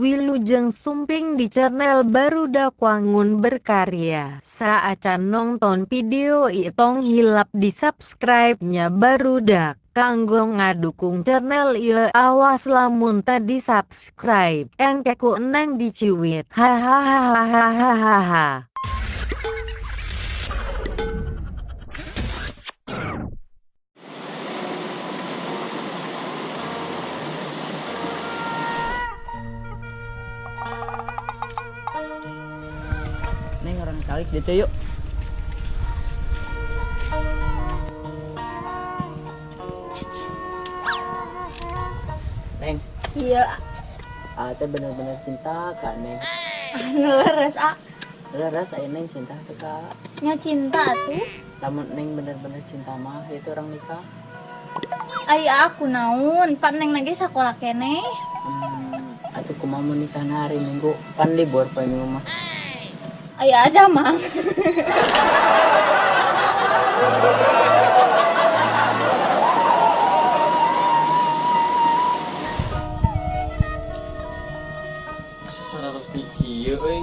Wilujeng sumping di channel Barudak Wangun Berkarya. Saacan nonton video tong hilap di subscribe-nya Barudak. Kanggo ngadukung channel ieu, awas lamun teu di subscribe. Engke ku Neng diciwit. Hahaha. Neng, urang calik ditu yuk. Neng. Iya. Aa teh bener-bener cinta ka Neng. Anu leres, A. Leres aya Neng cinta teh ka. Nya cinta atuh. Lamun Neng bener-bener cinta mah itu urang nikah. Ari aku naon, pan Neng lagi sakola keneh. Atuh kumaha mun nikahna hari Minggu, pan libur poe Minggu mah. Aya ada mah. Asa sararepi kieu euy.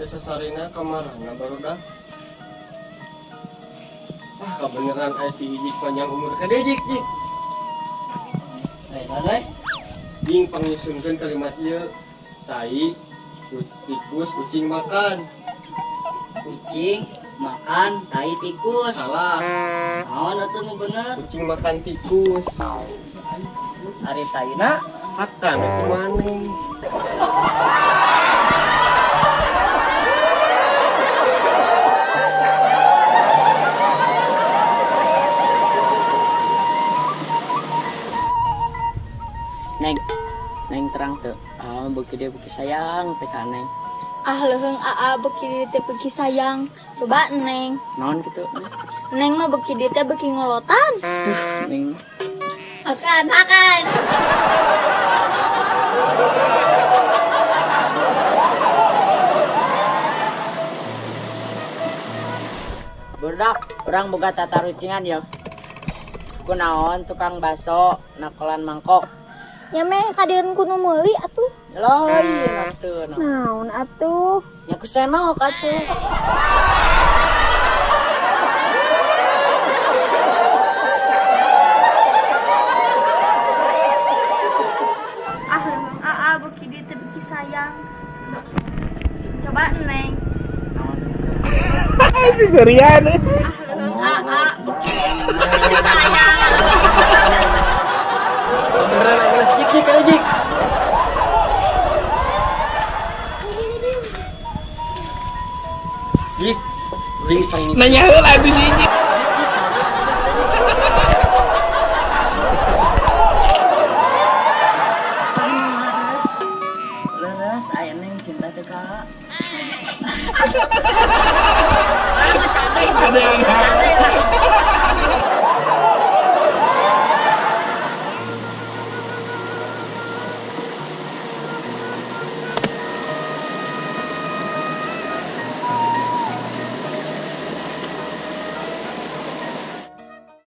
Teh sasarina kamarana barudak. Ah, kabeneran aya si Ijik panjang umur ka deui Jik, Jik. Eh, lalai. Jing pangnyusunkeun kalimat ieu. Tai tikus kucing makan. Kucing makan tai tikus. Salah. Naon atuh nu bener? Kucing makan tikus. Ari taina makan itu maneh. Neng, Neng terang tuh. Ah, beuki dia beuki sayang teh ka Neng. Ah, leuheung aa beuki dieu teh beuki sayang. Coba Neng. Naon kitu? Neng mah beuki dieu teh beuki ngolotan. Duh, Neng. Akan, akan. Budak, urang boga tatarucingan yo. Kunaon tukang baso nakolan mangkok. Ya meh kadieun ku nu meuli atuh. Lain atuh. Naon atuh? Nya ku senok atuh. Ah, leuheung aa beuki dieu teh beuki sayang. Coba Neng. Si Serian. Ah, leuheung aa beuki dieu teh beuki sayang. Beneran aing geus jik jik kana jik. Jik, jing pang Nanya heula atuh si Jik. Leres. Leres aya Neng cinta teh ka. Ada ada.